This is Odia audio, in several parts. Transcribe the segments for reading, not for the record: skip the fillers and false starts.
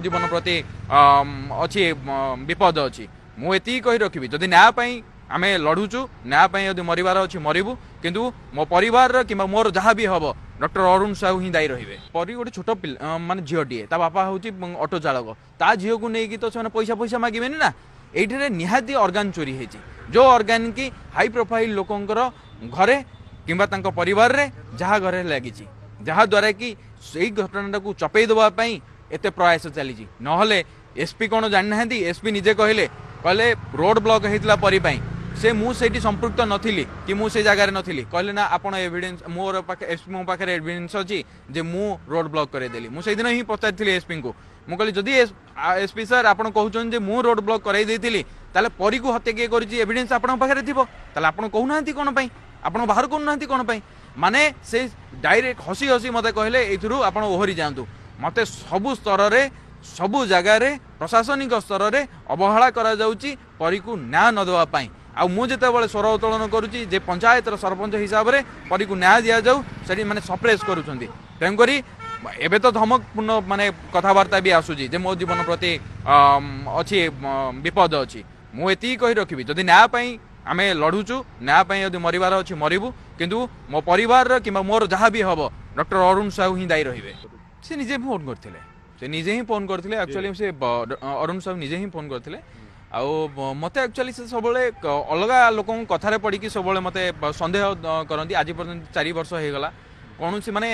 ଜୀବନ ପ୍ରତି ଅଛି, ବିପଦ ଅଛି। ମୁଁ ଏତିକି କହି ରଖିବି, ଯଦି ନ୍ୟାୟ ପାଇଁ ଆମେ ଲଢୁଛୁ, ନ୍ୟାୟ ପାଇଁ ଯଦି ମରିବାର ଅଛି ମରିବୁ, କିନ୍ତୁ ମୋ ପରିବାରର କିମ୍ବା ମୋର ଯାହା ବି ହବ, ଡକ୍ଟର ଅରୁଣ ସାହୁ ହିଁ ଦାୟୀ ରହିବେ। ପରି ଗୋଟେ ଛୋଟ ପିଲା, ମାନେ ଝିଅଟିଏ, ତା ବାପା ହେଉଛି ଅଟୋ ଚାଳକ। ତା ଝିଅକୁ ନେଇକି ତ ସେମାନେ ପଇସା ପଇସା ମାଗିବେନି ନା। ଏଇଠିରେ ନିହାତି ଅର୍ଗାନ ଚୋରି ହେଇଛି, ଯେଉଁ ଅର୍ଗାନ କି ହାଇ ପ୍ରୋଫାଇଲ ଲୋକଙ୍କର ଘରେ କିମ୍ବା ତାଙ୍କ ପରିବାରରେ ଯାହା ଘରେ ଲାଗିଛି, ଯାହାଦ୍ୱାରା କି ସେଇ ଘଟଣାଟାକୁ ଚପେଇ ଦେବା ପାଇଁ ଏତେ ପ୍ରୟାସ ଚାଲିଛି। ନହେଲେ ଏସ୍ପି କ'ଣ ଜାଣିନାହାନ୍ତି? ଏସ୍ପି ନିଜେ କହିଲେ ରୋଡ ବ୍ଲକ୍ ହେଇଥିଲା ପରି ପାଇଁ, ସେ ମୁଁ ସେଇଠି ସମ୍ପୃକ୍ତ ନଥିଲି କି ମୁଁ ସେ ଜାଗାରେ ନଥିଲି। କହିଲେ ନା ଆପଣ ଏଭିଡେନ୍ସ ମୋର ପାଖେ, ଏସ୍ପି ମୋ ପାଖରେ ଏଭିଡେନ୍ସ ଅଛି ଯେ ମୁଁ ରୋଡ ବ୍ଲକ୍ କରେଇଦେଲି। ମୁଁ ସେଇଦିନ ହିଁ ପଚାରିଥିଲି ଏସ୍ପିଙ୍କୁ। ମୁଁ କହିଲି, ଯଦି ଏସ୍ପି ସାର୍ ଆପଣ କହୁଛନ୍ତି ଯେ ମୁଁ ରୋଡ ବ୍ଲକ୍ କରେଇ ଦେଇଥିଲି, ତାହେଲେ ପରୀକୁ ହତ୍ୟା କିଏ କରିଛି ଏଭିଡେନ୍ସ ଆପଣଙ୍କ ପାଖରେ ଥିବ, ତାହେଲେ ଆପଣ କହୁନାହାନ୍ତି କ'ଣ ପାଇଁ? ଆପଣ ବାହାର କରୁନାହାନ୍ତି କ'ଣ ପାଇଁ? ମାନେ ସେ ଡାଇରେକ୍ଟ ହସି ହସି ମୋତେ କହିଲେ, ଏଇଥିରୁ ଆପଣ ଓହରି ଯାଆନ୍ତୁ। ମୋତେ ସବୁ ସ୍ତରରେ, ସବୁ ଜାଗାରେ, ପ୍ରଶାସନିକ ସ୍ତରରେ ଅବହେଳା କରାଯାଉଛି ପରୀକୁ ନ୍ୟାୟ ନ ଦେବା ପାଇଁ। ଆଉ ମୁଁ ଯେତେବେଳେ ସ୍ୱର ଉତ୍ତୋଳନ କରୁଛି ଯେ ପଞ୍ଚାୟତର ସରପଞ୍ଚ ହିସାବରେ ପରୀକୁ ନ୍ୟାୟ ଦିଆଯାଉ, ସେଠି ମାନେ ସପ୍ରେସ୍ କରୁଛନ୍ତି। ତେଣୁକରି ଏବେ ତ ଧମକପୂର୍ଣ୍ଣ ମାନେ କଥାବାର୍ତ୍ତା ବି ଆସୁଛି ଯେ ମୋ ଜୀବନ ପ୍ରତି ଅଛି, ବିପଦ ଅଛି। ମୁଁ ଏତିକି କହି ରଖିବି, ଯଦି ନ୍ୟାୟ ପାଇଁ ଆମେ ଲଢୁଛୁ, ନ୍ୟାୟ ପାଇଁ ଯଦି ମରିବାର ଅଛି ମରିବୁ, କିନ୍ତୁ ମୋ ପରିବାରର କିମ୍ବା ମୋର ଯାହା ବି ହବ, ଡକ୍ଟର ଅରୁଣ ସାହୁ ହିଁ ଦାୟୀ ରହିବେ। ସେ ନିଜେ ଫୋନ୍ କରିଥିଲେ, ସେ ନିଜେ ହିଁ ଫୋନ୍ କରିଥିଲେ। ଆକ୍ଚୁଆଲି ସେ ଅରୁଣ ସାହୁ ନିଜେ ହିଁ ଫୋନ୍ କରିଥିଲେ। ଆଉ ମୋତେ ଆକ୍ଚୁଆଲି ସେ ସବୁବେଳେ ଅଲଗା ଲୋକଙ୍କ କଥାରେ ପଡ଼ିକି ସବୁବେଳେ ମୋତେ ସନ୍ଦେହ କରନ୍ତି। ଆଜି ପର୍ଯ୍ୟନ୍ତ 4 ବର୍ଷ ହେଇଗଲା, କୌଣସି ମାନେ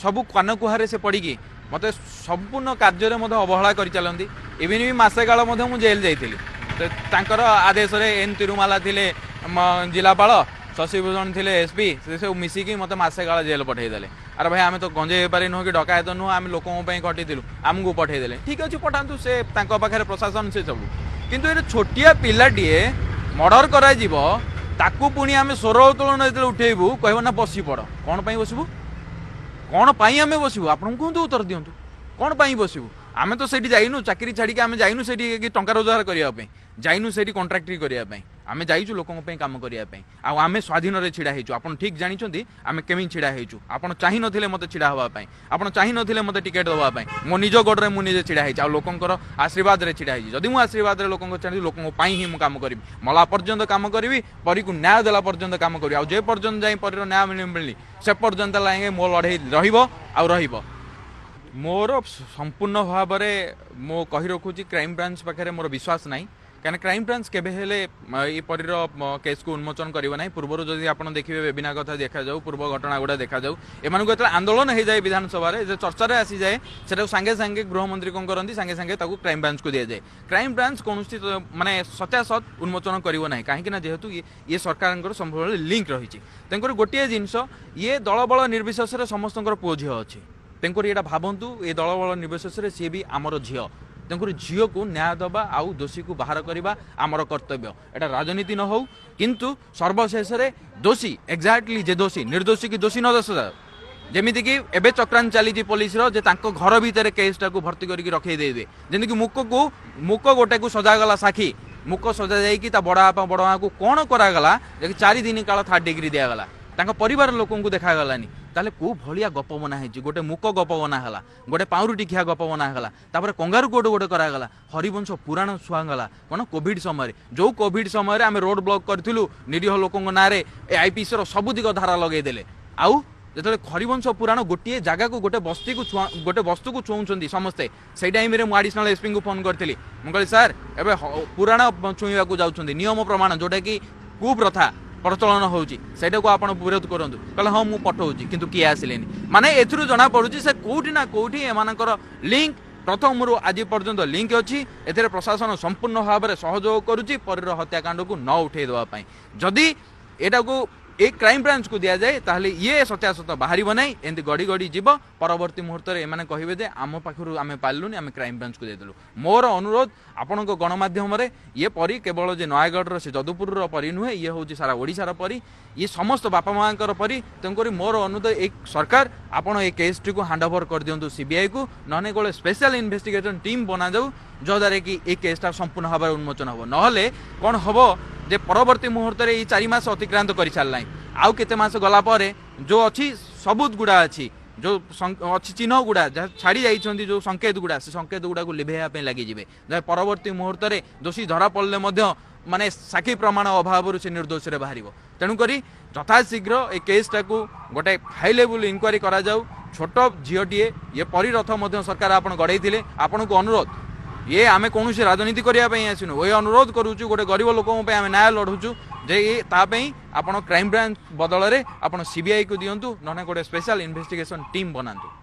ସବୁ କାନକୁହାରେ ସେ ପଡ଼ିକି ମୋତେ ସମ୍ପୂର୍ଣ୍ଣ କାର୍ଯ୍ୟରେ ମଧ୍ୟ ଅବହେଳା କରିଚାଲନ୍ତି। ଇଭିନ୍ ବି ମାସେ କାଳ ମଧ୍ୟ ମୁଁ ଜେଲ୍ ଯାଇଥିଲି। ତ ତାଙ୍କର ଆଦେଶରେ ଏନ୍ ତିରୁମାଲା ଥିଲେ ଜିଲ୍ଲାପାଳ, ଶଶିଭୂଷଣ ଥିଲେ ଏସ୍ପି, ସେ ସବୁ ମିଶିକି ମୋତେ ମାସେ କାଳ ଜେଲ୍ ପଠେଇଦେଲେ। ଆରେ ଭାଇ, ଆମେ ତ ଗଞ୍ଜେଇ ବେପାରୀ ନୁହଁ କି ଡକାୟତ ନୁହଁ, ଆମେ ଲୋକଙ୍କ ପାଇଁ ଖଟିଥିଲୁ, ଆମକୁ ପଠେଇଦେଲେ। ଠିକ୍ ଅଛି, ପଠାନ୍ତୁ, ସେ ତାଙ୍କ ପାଖରେ ପ୍ରଶାସନ ସେ ସବୁ। କିନ୍ତୁ ଏଠି ଛୋଟିଆ ପିଲାଟିଏ ମର୍ଡର କରାଯିବ, ତାକୁ ପୁଣି ଆମେ ସ୍ୱର ଉତ୍ତୋଳନ ଯେତେବେଳେ ଉଠେଇବୁ, କହିବ ନା ବସି ପଡ଼। କ'ଣ ପାଇଁ ବସିବୁ? କ'ଣ ପାଇଁ ଆମେ ବସିବୁ? ଆପଣ କୁହନ୍ତୁ, ଉତ୍ତର ଦିଅନ୍ତୁ, କ'ଣ ପାଇଁ ବସିବୁ? ଆମେ ତ ସେଇଠି ଯାଇନୁ ଚାକିରି ଛାଡ଼ିକି, ଆମେ ଯାଇନୁ ସେଇଠି କି ଟଙ୍କା ରୋଜଗାର କରିବା ପାଇଁ, ଯାଇନୁ ସେଇଠି କଣ୍ଟ୍ରାକ୍ଟରି କରିବା ପାଇଁ। ଆମେ ଯାଇଛୁ ଲୋକଙ୍କ ପାଇଁ କାମ କରିବା ପାଇଁ। ଆଉ ଆମେ ସ୍ୱାଧୀନରେ ଛିଡ଼ା ହେଇଛୁ। ଆପଣ ଠିକ୍ ଜାଣିଛନ୍ତି ଆମେ କେମିତି ଛିଡ଼ା ହେଇଛୁ। ଆପଣ ଚାହିଁନଥିଲେ ମୋତେ ଛିଡ଼ା ହେବା ପାଇଁ, ଆପଣ ଚାହିଁନଥିଲେ ମୋତେ ଟିକେଟ୍ ଦେବା ପାଇଁ। ମୋ ନିଜ ଗୋଡ଼ରେ ମୁଁ ନିଜେ ଛିଡ଼ା ହେଇଛି ଆଉ ଲୋକଙ୍କର ଆଶୀର୍ବାଦରେ ଛିଡ଼ା ହେଇଛି। ଯଦି ମୁଁ ଆଶୀର୍ବାଦରେ ଲୋକଙ୍କ ଛାଡ଼ି, ଲୋକଙ୍କ ପାଇଁ ହିଁ ମୁଁ କାମ କରିବି, ମଲା ପର୍ଯ୍ୟନ୍ତ କାମ କରିବି, ପରୀକୁ ନ୍ୟାୟ ଦେଲା ପର୍ଯ୍ୟନ୍ତ କାମ କରିବି। ଆଉ ଯେ ପର୍ଯ୍ୟନ୍ତ ଯାଇ ପରୀର ନ୍ୟାୟ ମିଳିନି, ସେ ପର୍ଯ୍ୟନ୍ତ ଲାଗେ ମୋ ଲଢ଼େଇ ରହିବ ଆଉ ରହିବ। ମୋର ସମ୍ପୂର୍ଣ୍ଣ ଭାବରେ ମୁଁ କହି ରଖୁଛି, କ୍ରାଇମବ୍ରାଞ୍ଚ ପାଖରେ ମୋର ବିଶ୍ୱାସ ନାହିଁ, କାହିଁକିନା କ୍ରାଇମବ୍ରାଞ୍ଚ କେବେ ହେଲେ ଏ ପରୀର କେସ୍କୁ ଉନ୍ମୋଚନ କରିବ ନାହିଁ। ପୂର୍ବରୁ ଯଦି ଆପଣ ଦେଖିବେ, ବେବିନା କଥା ଦେଖାଯାଉ, ପୂର୍ବ ଘଟଣା ଗୁଡ଼ା ଦେଖାଯାଉ, ଏମାନଙ୍କୁ ଯେତେବେଳେ ଆନ୍ଦୋଳନ ହେଇଯାଏ ବିଧାନସଭାରେ, ଯେ ଚର୍ଚ୍ଚାରେ ଆସିଯାଏ, ସେଟାକୁ ସାଙ୍ଗେ ସାଙ୍ଗେ ଗୃହମନ୍ତ୍ରୀ କ'ଣ କରନ୍ତି? ସାଙ୍ଗେ ସାଙ୍ଗେ ତାକୁ କ୍ରାଇମବ୍ରାଞ୍ଚକୁ ଦିଆଯାଏ। କ୍ରାଇମବ୍ରାଞ୍ଚ କୌଣସି ମାନେ ସତ୍ୟାସତ ଉନ୍ମୋଚନ କରିବ ନାହିଁ, କାହିଁକି ନା ଯେହେତୁ ଇଏ ସରକାରଙ୍କର ସମ୍ଭବରେ ଲିଙ୍କ ରହିଛି। ତେଣୁକରି ଗୋଟିଏ ଜିନିଷ, ଇଏ ଦଳବଳ ନିର୍ବିଶେଷରେ ସମସ୍ତଙ୍କର ପୁଅ ଝିଅ ଅଛି। ତେଣୁକରି ଏଇଟା ଭାବନ୍ତୁ, ଏ ଦଳବଳ ନିର୍ବିଶେଷରେ ସିଏ ବି ଆମର ଝିଅ। ତେଣୁକରି ଝିଅକୁ ନ୍ୟାୟ ଦେବା ଆଉ ଦୋଷୀକୁ ବାହାର କରିବା ଆମର କର୍ତ୍ତବ୍ୟ। ଏଇଟା ରାଜନୀତି ନ ହଉ, କିନ୍ତୁ ସର୍ବଶେଷରେ ଦୋଷୀ ଏକ୍ଜାକ୍ଟଲି ଯେ ଦୋଷୀ, ନିର୍ଦ୍ଦୋଷୀ କି ଦୋଷୀ ନ ଦୋଷ। ଯେମିତିକି ଏବେ ଚକ୍ରାନ୍ତ ଚାଲିଛି ପୋଲିସର ଯେ ତାଙ୍କ ଘର ଭିତରେ କେସ୍ଟାକୁ ଭର୍ତ୍ତି କରିକି ରଖେଇ ଦେଇଦେବେ। ଯେମିତିକି ମୁକକୁ ମୁକ ଗୋଟେକୁ ସଜାଗଲା, ସାକ୍ଷୀ ମୁକ ସଜା ଯାଇକି ତା ବଡ଼ ବାପା ବଡ଼ ମାଆକୁ କ'ଣ କରାଗଲା ଯେ 4 ଦିନ କାଳ ଥାର୍ଡ ଡିଗ୍ରୀ ଦିଆଗଲା, ତାଙ୍କ ପରିବାର ଲୋକଙ୍କୁ ଦେଖାଗଲାନି। ତାହେଲେ କୋଉ ଭଳିଆ ଗପ ବନା ହେଇଛି? ଗୋଟେ ମୁକ ଗପ ବନା ହେଲା, ଗୋଟେ ପାଉଁରୁଟି ଖିଆ ଗପ ବନା ହେଲା, ତାପରେ କଙ୍ଗାରୁ କୋର୍ଟ ଗୋଟେ କରାଗଲା, ହରିବଂଶ ପୁରାଣ ଛୁଆଗଲା। କ'ଣ କୋଭିଡ ସମୟରେ, ଯୋଉ କୋଭିଡ ସମୟରେ ଆମେ ରୋଡ ବ୍ଲକ୍ କରିଥିଲୁ, ନିରୀହ ଲୋକଙ୍କ ନାଁରେ ଏ ଆଇପିସିର ସବୁ ଦିଗ ଧାରା ଲଗେଇଦେଲେ। ଆଉ ଯେତେବେଳେ ହରିବଂଶ ପୁରାଣ ଗୋଟିଏ ଜାଗାକୁ, ଗୋଟେ ବସ୍ତିକୁ ଛୁଆଁ, ଗୋଟେ ବସ୍ତୁକୁ ଛୁଉଁଛନ୍ତି ସମସ୍ତେ, ସେଇ ଟାଇମ୍ରେ ମୁଁ ଆଡିସନାଲ ଏସ୍ପିଙ୍କୁ ଫୋନ୍ କରିଥିଲି। ମୁଁ କହିଲି, ସାର୍, ଏବେ ପୁରାଣ ଛୁଇଁବାକୁ ଯାଉଛନ୍ତି, ନିୟମ ପ୍ରମାଣ ଯୋଉଟାକି କୁପ୍ରଥା ପ୍ରଚଳନ ହେଉଛି, ସେଇଟାକୁ ଆପଣ ବିରୋଧ କରନ୍ତୁ। କହିଲେ, ହଁ, ମୁଁ ପଠଉଛି। କିନ୍ତୁ କିଏ ଆସିଲେନି। ମାନେ ଏଥିରୁ ଜଣାପଡ଼ୁଛି ସେ କୋଉଠି ନା କୋଉଠି ଏମାନଙ୍କର ଲିଙ୍କ ପ୍ରଥମରୁ ଆଜି ପର୍ଯ୍ୟନ୍ତ ଲିଙ୍କ ଅଛି। ଏଥିରେ ପ୍ରଶାସନ ସମ୍ପୂର୍ଣ୍ଣ ଭାବରେ ସହଯୋଗ କରୁଛି ପରୀର ହତ୍ୟାକାଣ୍ଡକୁ ନ ଉଠେଇ ଦେବା ପାଇଁ। ଯଦି ଏଟାକୁ ଏଇ କ୍ରାଇମବ୍ରାଞ୍ଚକୁ ଦିଆଯାଏ, ତାହେଲେ ଇଏ ସତ୍ୟାସତ ବାହାରିବ ନାହିଁ, ଏମିତି ଗଡ଼ି ଗଡ଼ି ଯିବ। ପରବର୍ତ୍ତୀ ମୁହୂର୍ତ୍ତରେ ଏମାନେ କହିବେ ଯେ ଆମ ପାଖରୁ ଆମେ ପାରିଲୁନି, ଆମେ କ୍ରାଇମବ୍ରାଞ୍ଚକୁ ଦେଇଦେଲୁ। ମୋର ଅନୁରୋଧ ଆପଣଙ୍କ ଗଣମାଧ୍ୟମରେ, ଇଏ ପରି କେବଳ ଯେ ନୟାଗଡ଼ର ସେ ଯଦୁପୁରର ପରି ନୁହେଁ, ଇଏ ହେଉଛି ସାରା ଓଡ଼ିଶାର ପରି, ଇଏ ସମସ୍ତ ବାପା ମାଆଙ୍କର ପରି। ତେଣୁକରି ମୋର ଅନୁରୋଧ, ଏଇ ସରକାର ଆପଣ ଏ କେସ୍ଟିକୁ ହ୍ୟାଣ୍ଡ ଓଭର କରିଦିଅନ୍ତୁ ସିବିଆଇକୁ, ନହେଲେ ଗୋଟେ ସ୍ପେଶାଲ ଇନଭେଷ୍ଟିଗେସନ ଟିମ୍ ବନାଯାଉ, ଯଦ୍ୱାରା କି ଏ କେସ୍ଟା ସମ୍ପୂର୍ଣ୍ଣ ଭାବରେ ଉନ୍ମୋଚନ ହେବ। ନହେଲେ କ'ଣ ହେବ ଯେ ପରବର୍ତ୍ତୀ ମୁହୂର୍ତ୍ତରେ ଏଇ 4 ମାସ ଅତିକ୍ରାନ୍ତ କରିସାରିଲାଣି, ଆଉ କେତେ ମାସ ଗଲା ପରେ ଯେଉଁ ଅଛି ସବୁତ ଗୁଡ଼ା ଅଛି। ଯେଉଁ ଅଛି ଚିହ୍ନ ଗୁଡ଼ା, ଯାହା ଛାଡ଼ି ଯାଇଛନ୍ତି, ଯେଉଁ ସଂକେତ ଗୁଡ଼ା, ସେ ସଂକେତ ଗୁଡ଼ାକୁ ଲିଭେଇବା ପାଇଁ ଲାଗିଯିବେ, ଯାହା ପରବର୍ତ୍ତୀ ମୁହୂର୍ତ୍ତରେ ଦୋଷୀ ଧରା ପଡ଼ିଲେ ମଧ୍ୟ ମାନେ ସାକ୍ଷୀ ପ୍ରମାଣ ଅଭାବରୁ ସେ ନିର୍ଦ୍ଦୋଷରେ ବାହାରିବ। ତେଣୁକରି ଯଥାଶୀଘ୍ର ଏ କେସ୍ଟାକୁ ଗୋଟେ ହାଇ ଲେଭେଲ ଇନକ୍ୱାରି କରାଯାଉ। ଛୋଟ ଝିଅଟିଏ ଇଏ, ପରିରଥ ମଧ୍ୟ ସରକାର ଆପଣ ଗଢ଼େଇଥିଲେ। ଆପଣଙ୍କୁ ଅନୁରୋଧ, ଇଏ ଆମେ କୌଣସି ରାଜନୀତି କରିବା ପାଇଁ ଆସିନୁ। ଏ ଅନୁରୋଧ କରୁଛୁ, ଗୋଟେ ଗରିବ ଲୋକଙ୍କ ପାଇଁ ଆମେ ନ୍ୟାୟ ଲଢ଼ୁଛୁ ଯେ ଏ ତା ପାଇଁ ଆପଣ କ୍ରାଇମବ୍ରାଞ୍ଚ ବଦଳରେ ଆପଣ ସିବିଆଇକୁ ଦିଅନ୍ତୁ, ନହେଲେ ଗୋଟେ ସ୍ପେଶାଲ ଇନଭେଷ୍ଟିଗେସନ ଟିମ୍ ବନାନ୍ତୁ।